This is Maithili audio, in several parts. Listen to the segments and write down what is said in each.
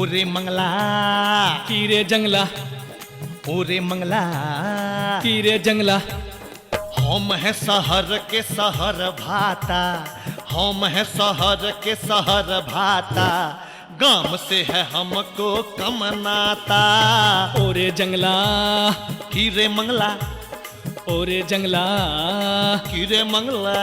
ओरे मंगला। की रे जंगला। ओरे मंगला। की रे जंगला। हम है शहर के शहर भाता, हम है शहर के शहर भाता, गांव से है हमको कम नाता। ओरे जंगला। की रे मंगला। ओरे जंगला। की रे मंगला।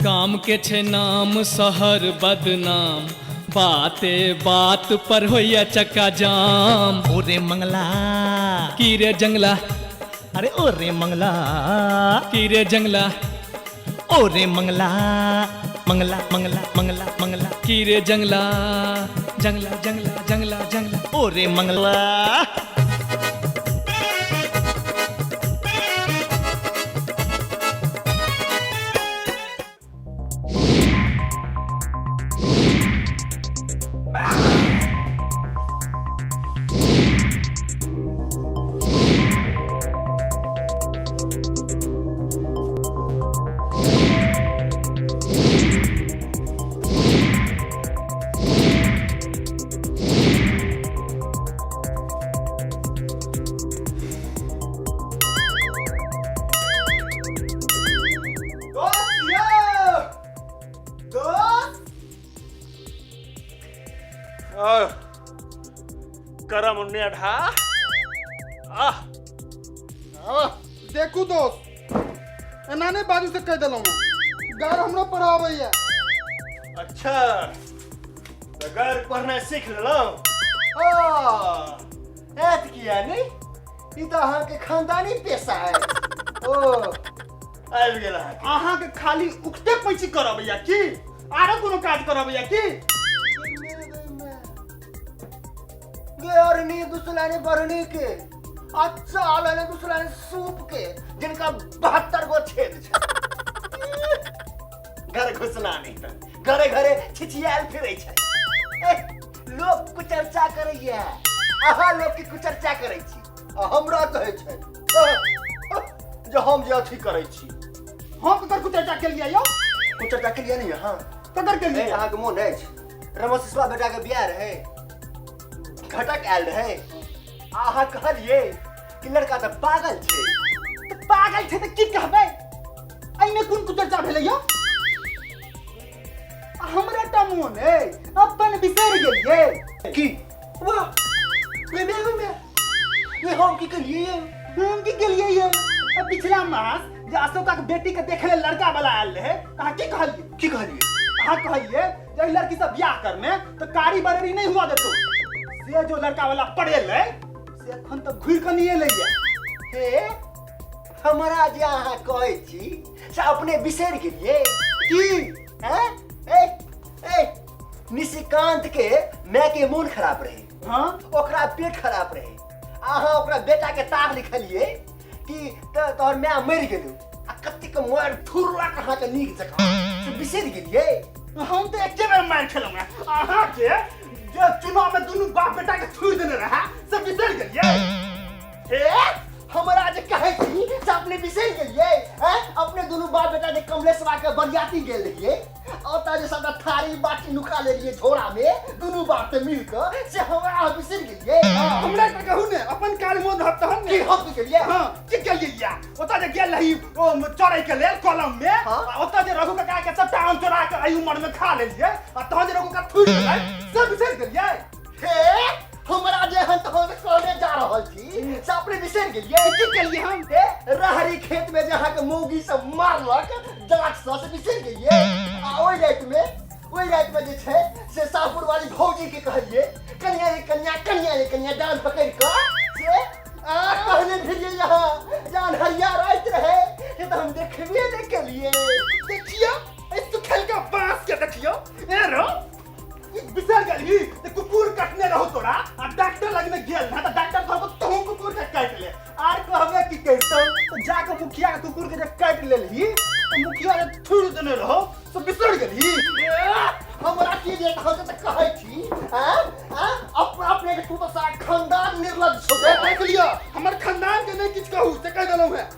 गाम के छे नाम शहर बदनाम, बाते बात पर होइया चक्का जाम। ओरे मंगला। की रे जंगला। अरे ओरे मंगला। की रे जंगला। ओरे मंगला मंगला मंगला मंगला मंगला। की रे जंगला जंगला जंगला जंगला जंगला। ओरे मंगला। दोस्त यौ दोस्त आह, करम उन्ने ढा आह। आह, देखू दोस्त, एना नहि बाजू से कहि देलहुँ हँ। गार हमरो पढ़ाबैया। अच्छा, तऽ गारि पढ़नाइ सीख लेलहुँ? एत किया नहि, ई तऽ अहाँके खानदानी पेशा है। ओ आबि गेल अहाँके। अहाँके खाली उखटे पैची करबैया की आरो कोनो काज करबैया की? गे अरनी दुसलानी बरनी के अच्छा आलने दुसलानी सूप के जिनका 72 गो छेद छै। घर घुसला नहीं तऽ घरे घरे छिछियाल फिरै छै। एह, लोक कुचर्चा करैया, अहाँ लोक के कुचर्चा करै छी आ हमरा कहै छै जे हम जे अथी करै छी। हम ककर कुचर्चा केलियै यौ? कुचर्चा केलियै नहीं अहाँ? ककर केलियै? ए, अहाँके मोन अछि रमसिसवा बेटा के बियाह रहै, घटक आयल रहै, आ अहाँ कहलियै कि लड़का तऽ पागल छै। तऽ पागल छै तऽ की कहबै, एहिमे कोन कुचर्चा भेलै यौ? आ हमरा टा मोन अइ, अपन बिसरि गेलियै की? वाह गे गे गे गे, हम की केलियै यौ? हम की केलियै यौ? आ पिछला मास जे अशोका के बेटी के देखे लेल लड़का वाला आयल रहै, अहाँ की कहलियै? की कहलियै? अहाँ कहलियै जे एहि लड़की से बियाह करने तऽ कारी बरेरी नहि हुआ देतौ। से जो लड़का वाला पड़ेलै से एखन तक घुरि कऽ नहि एलैया। हे, हमरा जे अहाँ कहै छी से अपने बिसरि गेलियै की? हैं? ए, ए, निशिकांत के माय के मोन खराब रहे। हाँ? ओकरा पेट खराब रहे, अहाँ ओकरा बेटा के तार लिखलियै कि तोहर माय मरि गेलौ, आ कतेक मारि थुरलक अहाँके नीक जकाँ, से बिसरि गेलियै? हम तऽ एके बेर मारि खेलहुँ हेँ अहाँके, जे चुनाव में दुनू बाप बेटा के थुरि देने रहे, से बिसरि गेलियै? हे, हमरा जे कहै छी से अपने बिसरि गेलियै? हैं? अपने दुनू बाप बेटा जे कमलेशवा के बरियाती गेल रहियै, ओतऽ जे सबटा थारी बाटी नुका लेलियै झोरा में दुनू बाप से मिल कऽ, से हमरा अहाँ बिसरि गेलियै? हाँ, हमरा तऽ कहू ने, अपन काज मोन रहत तहन ने। की हम की केलियै? हाँ, की केलियै या? ओतऽ जे गेल रही ओ चढ़ै के लेल कलम में, हाँ? आ ओतऽ जे रघु काका के सबटा आम चोरा के एहि उम्र में खा लेलियै, आ तहन जे रघु काका थुरि गेलै, से बिसरि गेलियै? हे, हमरा जे हन तहन कहने जा रहल छी से अपने बिसरि गेलियै? की केलियै हम? हे, रहरी खेत में जे अहाँके मौगी सब मारलक जाट सँ, से बिसरि गेलियै? आ ओहि राति में जे छै से साहपुर वाली भौजी के कहलियै कनिया ये कनिया, कनिया ये कनिया, डाल पकड़ि कऽ से आ कहने फिरियै यहाँ जान हरिया राति रहे, से तऽ हम देखबे नहि केलियै। देखियौ एहि सुखल के बाँस के देखियौ, ए रो ई बिसरि गेलही जे कुकुर कटने रहौ तोरा, आ डॉक्टर लग में गेल ना तऽ डॉक्टर कहलको तोहू कुकुर के काटि ले, आर कहबे की करितौ, तऽ जाके मुखिया के कुकुर के जे काटि लेलही तऽ मुखिया जे थुरि देने रहौ से बिसरि गेलही? ए, हमरा की जे हम तऽ कहै छी, आँ? आँ? अपने के तू तऽ सारा खानदान निर्लज्ज छौ। ए, देख लिअ, हमर खानदान के नहि किछु कहू से कहि देलहुँ हेँ।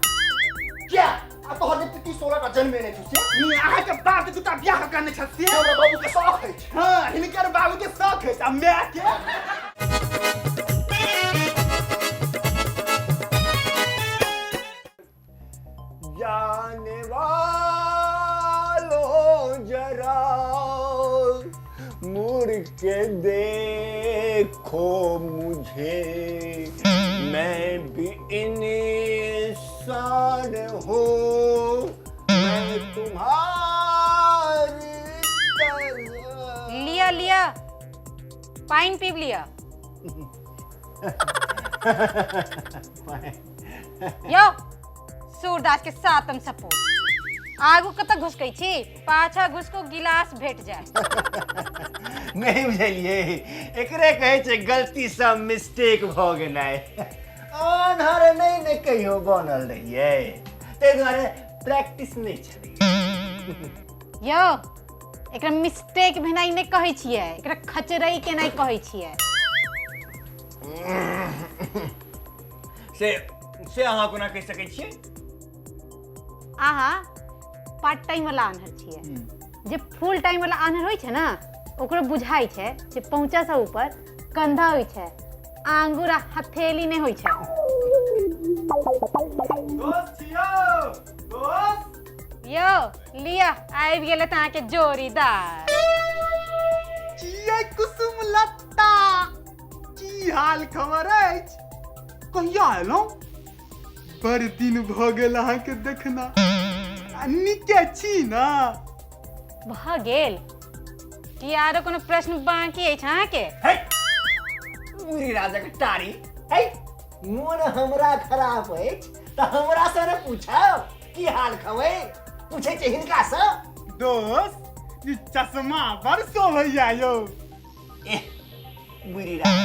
क्या? आ तोहर जे पिती 16 टा जन्मेने छौ से? ई अहाँके बाप के दूटा बियाह करने छथि से? हमरा बाबू के शौक अछि। हाँ, हिनकर बाबू के शौक अछि आ माय के। जाने वालों जरा मुड़ के देखो मुझे, मैं भी इंसान हूँ, मैं तुम्हारी तरह। लिया लिया पानि पीब लिया। यौ सूरदास के सातम सपूत, आगू कतऽ घुसकै छी, पाछा घुसको गिलास भेट जाए। नहि बुझलियै, एकरे कहै छै गलती सँ मिस्टेक भऽ गेनाइ। आन्हर नहि ने कहियो बनल रहियै, ताहि दुआरे प्रैक्टिस नहि छलै। यौ एकरा मिस्टेक भेनाइ नहि कहै छियै, एकरा खचरै केनाइ कहै छियै। से अहाँ कोना कहि सकै छियै? अहाँ पार्ट टाइम वाला आन्हर छियै, जे फुल टाइम वाला आन्हर होइ छै ने ओकरो बुझाइ छै जे पहुँचा से ऊपर कंधा होइ छै, आंगुर आ हथेली नहि होइ छै। दोस्त छियौ दोस्त। यौ लिअ आबि गेलै तऽ अहाँके जोड़ीदार। छियै कुसुम लत्ता, की हाल खबर अछि? कहिया एलहुँ? बड़ दिन भऽ गेल अहाँके देखना। आ नीके छी ने? भऽ गेल कि आरो कोनो प्रश्न बाकी अछि अहाँके? है बुढ़ी राजाक टारी है, मोन हमरा खराब अछि तऽ हमरा से ने पूछब की हाल खबै, पूछै छै हिनका से। दोस्त ई चश्मा बड़ शोभैया यौ। एह बुढ़ी राजा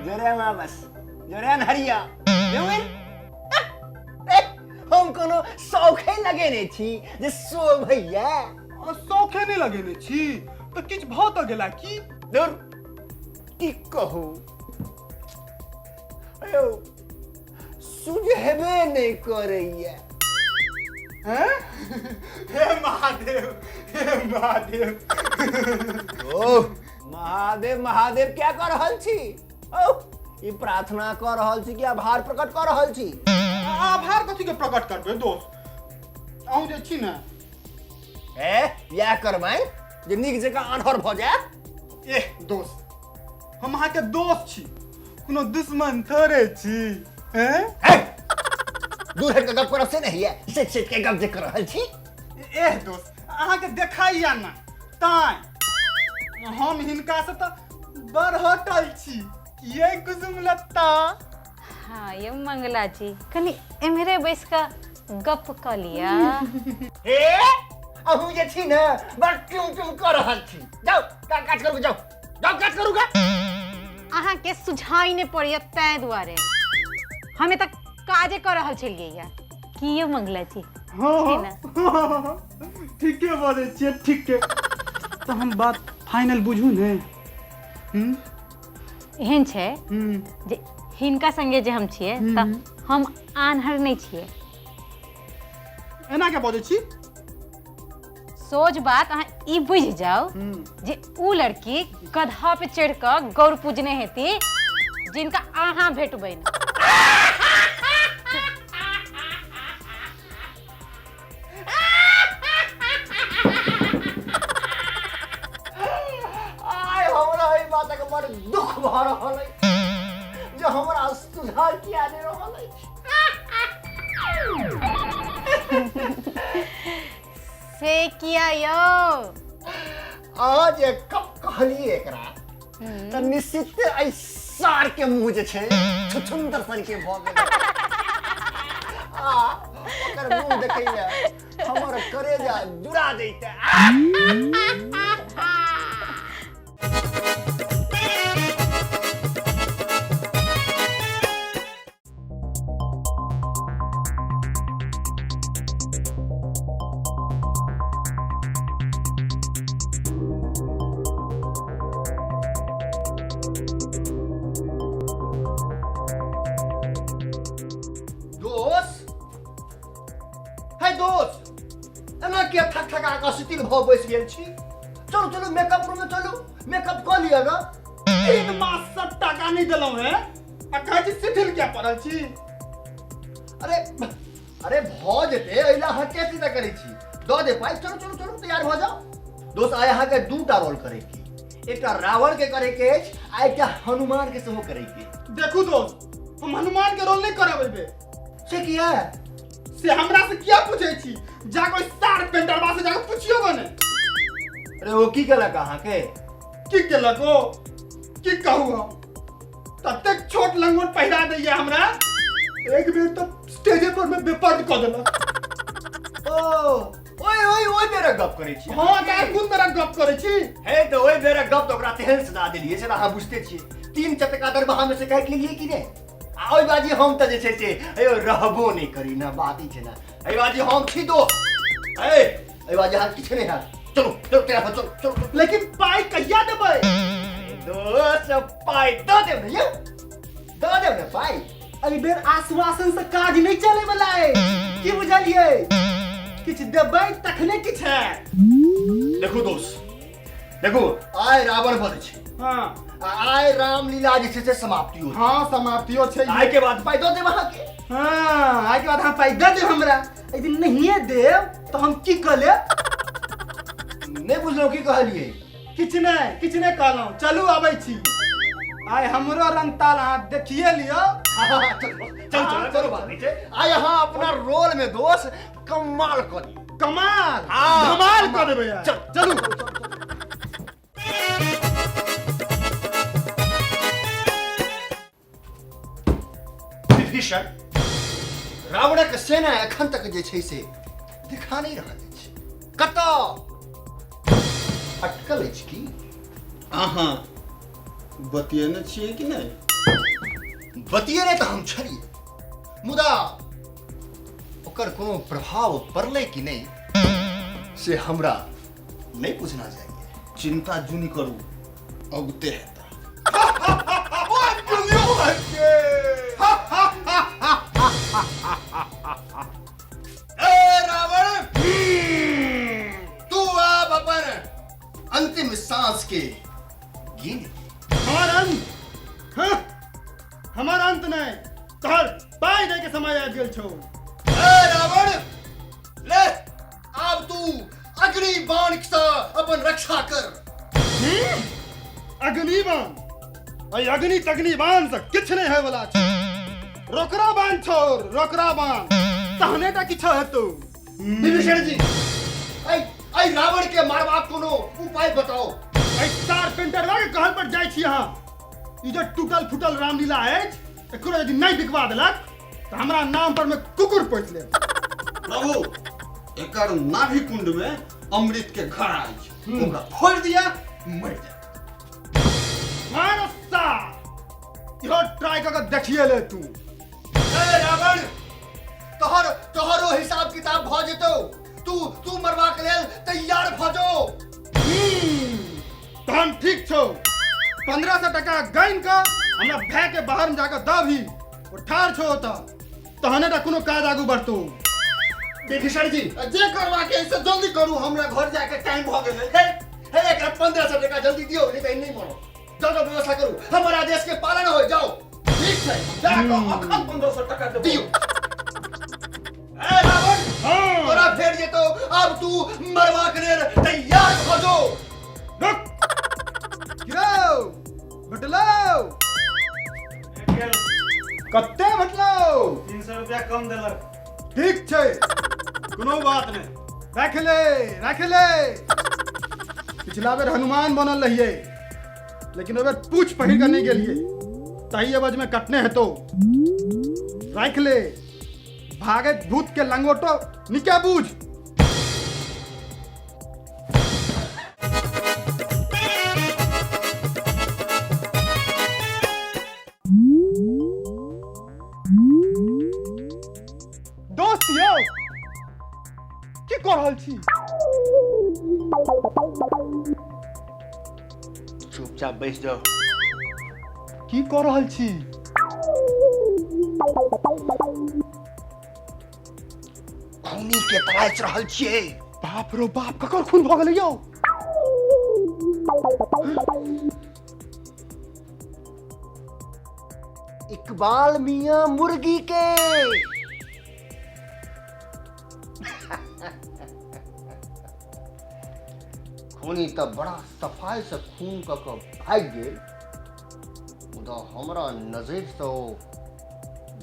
जोरे माँ बस जोरे अनहरिया हम कोनो शौखे लगेने छी जे शोभैया। शौखे नहि लगेने छी तऽ किछु भऽ तऽ गेला की? दूर की कहू यौ, सुझेबे नहि करैया। हैं? हे महादेव, हे महादेव। ओह महादेव महादेव क्या कऽ रहल छी? ओह ई प्रार्थना कऽ रहल छी कि आभार प्रकट कऽ रहल छी? आभार कथी के प्रकट करबै दोस्त, अहूँ जे छी ने। ए इएह करबै जे नीक जकाँ आन्हर भऽ जायत। एह दोस्त, हम अहाँके दोस्त छी, कोनो दुश्मन थोड़े छी। हैं? हे, दूर हटि कऽ गप करब से नहि होइए, सेट सेट के गप जे कऽ रहल छी। एह दोस्त, अहाँके देखाइया ना ताई हम हिनका से तऽ बड़ हटल छी। किए कुसुम लत्ता? हाँ ये मंगला जी, कनी एम्हरे बैस कऽ गप कऽ लिअ। हे अहूँ जे छी ने बड़ ट्यूम ट्यूम कऽ रहल छी। जाउ काज करू, जाउ जाउ काज करू गा। अहाँके सुझाइ नहि पड़ैया ताहि दुआरे हम एतऽ काजे कऽ रहल छलियै। की यौ मंगला जी? हाँ, छै ने? ठीके बजै छियै, ठीके। तऽ हम बात फाइनल बुझू ने? एहन छै जे हिनका संगे जे हम छियै तऽ हम आन्हर नहि छियै। एना के बजै छी? सोझ बात अहाँ ई बुझि जाउ जे उ लड़की गधा पे चढ़ि कऽ गौर पूजने हेती जिनका अहाँ भेटबनि। आइ हमरा एहि बातक बड़ दुख भऽ रहल अछि जे हमरा सुधार किया नहि रहल अछि। से किया यौ? अहाँ जे कप कहलियै एकरा तऽ निश्चित एहि सार के मुँह जे छै छुछुन्दर सन के भऽ गेल आ ओकर मुँह देखैमे हमर करेजा जुड़ा जैते। दोस्त, है दोस्त, कऽ शिथिल भऽ बैस गेल छी? चलू चलू, मेकअप रूम में चलू, मेकअप कऽ लिअ ग। 3 मास से टाका नहीं देलहुँ है आ कहै छी शिथिल किया पड़ल छी? अरे अरे भऽ जेतै, एहि लए अहाँ किया चिंता करै छी? दऽ दे पाइ, चलू चलू चलू, तैयार भऽ जाउ। दोस्त, आइ अहाँके 2टा रोल करैके, एकटा रावण के करैके अछि आ एकटा हनुमान के सेहो करैके। देखू दोस्त, हम हनुमान के रोल नहीं करब एहि बेर। से किया? से हमरा से किया पूछै छी? जाके ओहि सार पेंटरबा से जाके पुछियो गने। अरे ओ की केलक अहाँके? की केलक ओ? की कहू हम, ततेक छोट लंगोट पहिरा दैया हमरा, एक बेर तो स्टेजे पर में बेपर्द कऽ देलक। ओ ओए ओए ओए बेरा गप करै छी? हाँ, तऽ कोन बेरा गप करै छी? हे तऽ ओहि बेरा गप तऽ ओकरा तेहन सजा देलियै से अहाँ बुझते छियै। 3 चटका दरमाहा में से काटि लेलियै कि नहि? आ ओहि बाजी हम तऽ जे छै से अयो रहबो नहि करी ना, बात ई छै ना। एहि बाजी हम छी दोस्त। एहि बाजी अहाँ किछु नहि हैत। चलू चलू, तैयार हो, चलू चलू। लेकिन पाइ कहिया देबै? दोस्त, पाइ दऽ देब ने यौ, दऽ देब ने पाइ। एहि बेर आश्वासन से काज नहीं चले वाला है, की बुझलियै? किछु देबै तखने किछु हैत। देखू दोस्त, देखू, आइ रावण बनै छै। हाँ। आइ रामलीला जे छै से समाप्ति हो। हाँ, समाप्तियो छै। आइ के बाद पाइ दऽ देब अहाँके। हाँ, आइ के बाद अहाँ पाइ दऽ देब हमरा। यदि नहिए देब तऽ हम की कऽ लेब? नहि बुझलहुँ की कहलियै? किछु नहि, किछु नहि कहलहुँ। चलू अबै छी। आइ हमरो रंग ताल अहाँ देखिए लियौ। चलू चलू चलू, बात छै। आइ अहाँ अपना रोल में दोस्त कमाल कऽ दियौ। कमाल? धमाल कऽ देबै। चलू। विभीषण, रावणक सेना एखन तक जे छै से देखा नहि रहल अछि, कतऽ अटकल अछि की? अहाँ बतियेने छियै कि नहि? बतियेने तऽ हम छलियै, मुदा ओकर कोनो प्रभाव पड़लै कि नहि से हमरा नहि बुझना जाइए। चिंता जुनि करू, अगते हेता। ए रावण, तू आब अपन अंतिम सांस के गिन। हमार अंत? हाँ, हमार अंत नहीं, तोहर पाई दे के समय आबि गेल छौ। ए रावण, ले आब तू अग्नि बाण से अपन रक्षा कर। अग्नि बाण? अय अग्नि तग्नि बाण से किछु नहीं होय वाला छै। रोकड़ा बाण छोड़, रोकड़ा बाण तहने टा किछु हेतौ। विभीषण जी, ऐ रावण के मारबाक कोनो उपाय बताओ। ऐ तार पेंटरवा के कहल पर जाइ छी अहाँ। ई जे टूटल फूटल रामलीला अछि, एकरो यदि नहीं बिकवा देलक तऽ हमरा नाम पर में कुकुर पोसि लेब। प्रभु, एकर नाभि कुंड में अमृत के घड़ा अछि, ओकरा फोड़ि दिया, मरि जाय। मार सार, इहो ट्राई कऽ के देखिए ले तू। ए रावण, तोहर तोहरो हिसाब किताब भऽ जेतौ। तू तू मरबाक लेल तैयार भऽ जो। तहन ठीक छौ, 1500 टका गनि कऽ हमरा भाय के बाहर में जाकऽ दबही, ओ ठाढ़ छौ ओतऽ, तहने टा कोनो काज आगू बढ़तौ। विभीषण जी, जे करबाक अछि से जल्दी करू, हमरा घर जाके टाइम भऽ गेलै। हे हे, एकरा 1500 टका जल्दी दियौ, नहीं तऽ नहि मरब। जाओ जाओ, व्यवस्था करू, हमर आदेश के पालन हो। जाओ। ठीक छै, जाकऽ अखन 1500 टका देबौ। दियौ। ए रावण, तोरा फेर जेतौ, आब तू मरबाक लेल तैयार भऽ जो। रुक गिरो, भेटलौ? कते भेटलौ? 300 रुपया कम देलक। ठीक छै, कोनो बात नहि, राख ले राख ले। पिछला बेर हनुमान बनल रहियै, लेकिन ओहि बेर पूछ पहिर कऽ नहि गेलियै, ताहि एवज में कटने हेतौ। राख ले, भागैत भूत के लंगोटो निके बूझ। दोस्त यौ, की कऽ रहल छी? चुपचाप बैस जाओ। की कऽ रहल छी? खूनी के तराइच रहल छियै। बाप रो बाप, ककर खून भऽ गेलै यौ? इकबाल मियाँ मुर्गी के। खूनी तऽ बड़ा सफाई से खून कऽ कऽ भागि गेल, मुदा हमरा नजरि से ओ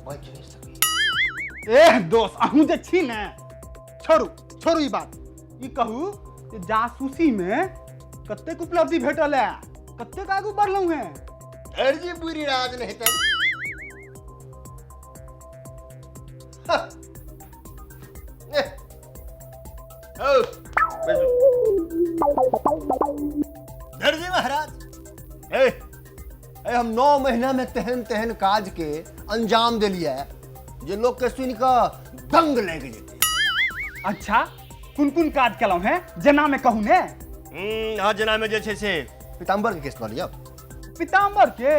बचि नहि सकैए। एह दोस्त, अहूँ जे छी ने, छोड़ू छोड़ू ई बात। ई कहू जे जासूसी में कतेक उपलब्धि भेटल है, कतेक आगू बढ़लहुँ हैं? धैर्य बुरी राज नहीं तर। धैर्य महाराज, ए, ए, हम 9 महीना में तेहन तेहन काज के अंजाम दिलिए जे लोग के सुन कऽ दंग लागि जेतै। अच्छा, कोन कोन काज केलहुँ हैं, जेना में कहू ने? हाँ, जेना में जे छै से पीताम्बर के केस लऽ लिअ। पीताम्बर के?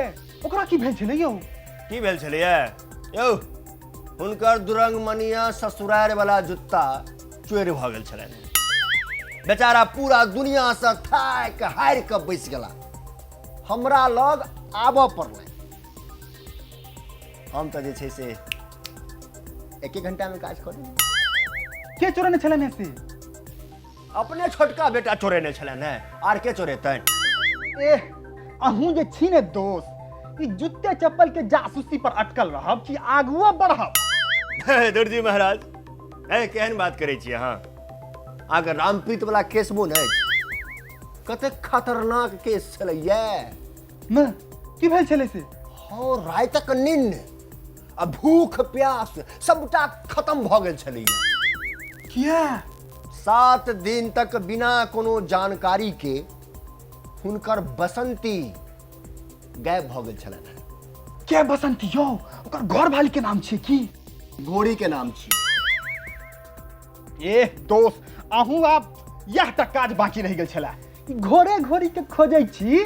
ओकरा की भेल छलै यौ? की भेल छलैया यौ? हुनकर दुरंगमनिया ससुरार वाला जुत्ता चोरि भऽ गेल छलनि। बेचारा पूरा दुनिया से थाकि हारि कऽ बैस गेला, हमरा लग आबऽ पड़लै। हम तऽ जे छै से एक घंटा में काज कऽ देलियै। के चोरेने छलनि से? अपने छोटका बेटा चोरेने छलनि हेँ, आर के चोरेतनि? एह, अहूँ जे छी ने दोस्त, ई जुत्ते चप्पल के जासूसी पर अटकल रहब कि आगुओ बढ़ब? दुर्जी महाराज, ए केहन बात करै छी अहाँ? अहाँके रामप्रीत वाला केस मोन अछि? कतेक खतरनाक केस छलैया। ने की भेल छलै से? हँ, रातिक निन्न आ भूख प्यास सबटा खत्म भऽ गेल छलैया। किया? 7 दिन तक बिना कोनो जानकारी के हुनकर बसंती गायब भऽ गेल छलनि। के बसंती यौ? ओकर घर वाली के नाम छै की? घोड़ी के नाम छी। एह दोस्त, अहूँ आब यह तक काज बाकी रहि गेल छला। घोड़े घोड़ी के खोजै छी